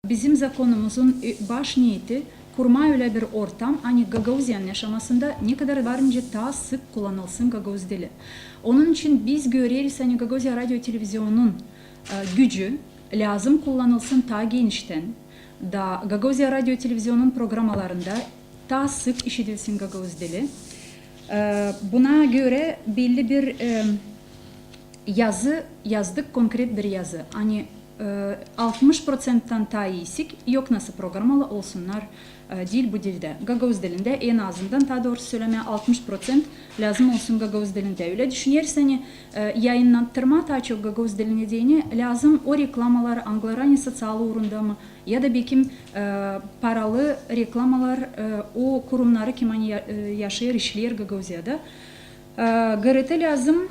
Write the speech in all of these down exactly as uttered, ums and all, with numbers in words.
Bizim zakonumuzun, e, baş neeti kurmaa ölä bir ortam, ani Gagauziyanın yaşamasında ne kadar var nicä taa sık kullanılsın gagauz dili. Onun için biz göreriz, ani Gagauziya radio televizionunun, e, gücü lääzım kullanılsın taa geniştän, da Gagauziya radio televizionunun programalarında taa sık işidilsin gagauz dili. E, buna görä belli bir, e, yazı yazdık, konkret bir yazı. Ani, e, altmış proţenttän taa iisik yok nasıl programalı olsunnar, e, diil bu dildä. Gagauz dilindä en azından, taa doorusu sölemää, altmış proţent lääzım olsun gagauz dilindä. Ölä düşüneriz, ani, e, yayınnattırmaa taa çok gagauz dilinä deyni lääzım o reklamalar, angıları ani soţial uurunda mı, ya da bekim, e, paralı reklamalar, e, o kurumnarı, kim ani ya-, e, yaşêêr, işleer Gagauziyada. E, GRT lääzım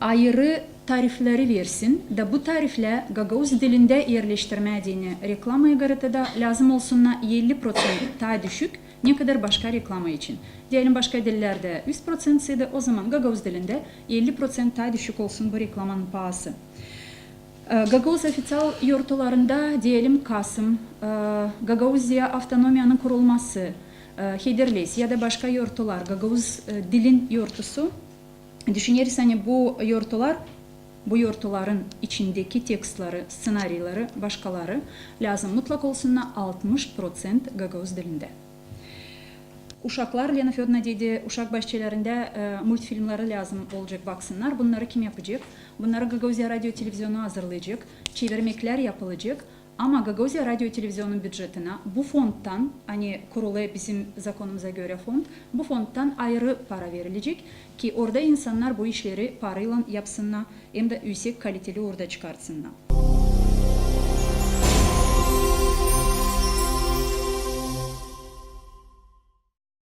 ayırı tarifleri versin, da bu tariflär gagauz dilindä erleştirmää deyni reklamaya GRT-da lääzım olsunnar elli proţent taa düşük, ne kadar başka reklama için. Deyelim, başka dillerdä üz proţent sıydı, o zaman gagauz dilindä elli proţent taa düşük olsun bu reklamanın paası. E, gagauz ofiţial yortularında, deyelim, Kasım, e, Gagauziya avtonomiyanın kurulması, e, Hederlez ya da başka yortular, gagauz, e, dilin yortusu. Düşüneriz, ani bu yortular, bu yortuların içindeki tekstleri, sţenarileri, başkaları lääzım mutlak olsunnar altmış proţent gagauz dilindä. Uşaklar, Lena Födorovna dedi, uşak başçalarında, e, multfilmnarı lääzım olacek baksınnar. Bunnarı kim yapacek? Bunnarı Gagauziya radio televizionu hazırlayacek, çevirmeklär yapılacek. Ama Gagauziya radio televizionunun bücetinä bu fondtan, ani kurulêr bizim zakonumuza görä fond, bu fondtan ayırı para verilecek, ki orada insannar bu işleri paraylan yapsınnar, hem dä üüsek kaliteli uurda çıkartsınnar.